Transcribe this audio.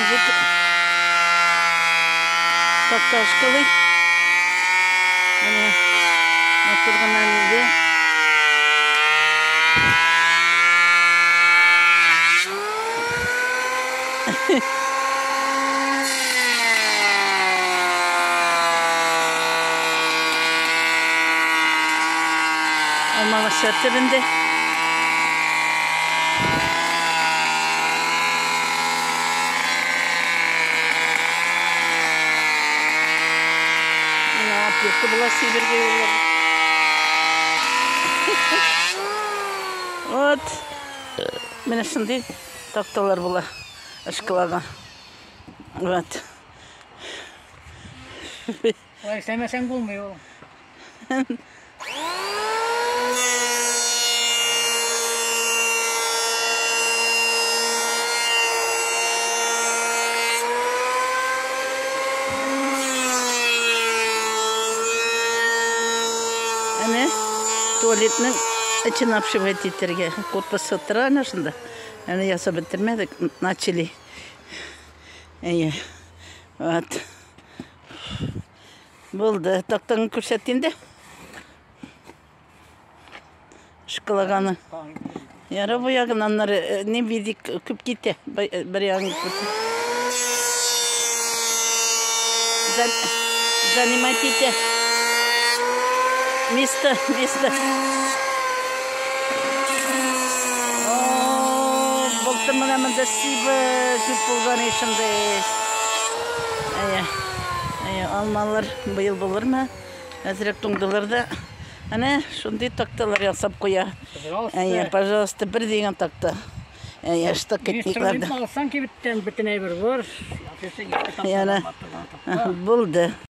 Мужик такта ышкылый. Менә матур гына инде. Алмагачлар төбендә. Менә опилка була сибергә юллар. Вот. Менә шундый такталар була ышкылага. Вот. Улай эшләмәсәң булмый ул. Әнә туалетның эчен обшивать итәргә. Корпусы тора әнә шунда. Әнә ясап бетермәдек, начали. Әйе. Вот. Булды. Тактаңны күрсәт инде. Шоколаганы. Яра бу ягын аннары не видик күп китә. Бер ягын күрсәт. Занимать итә. Место, место. О, былтыр менә монда сибе күп булган шундый. Әйе. Әйе, алмалар быел булырмы? Әзрәк туңдылар да. Әнә шундый такталар ясап куя. Пожалуйста. Әйе, пожалуйста, бер дигән такта. Әйе, штакетниклар да. Алсаң кибеттән бөтен әйбер бар. Яна. Булды.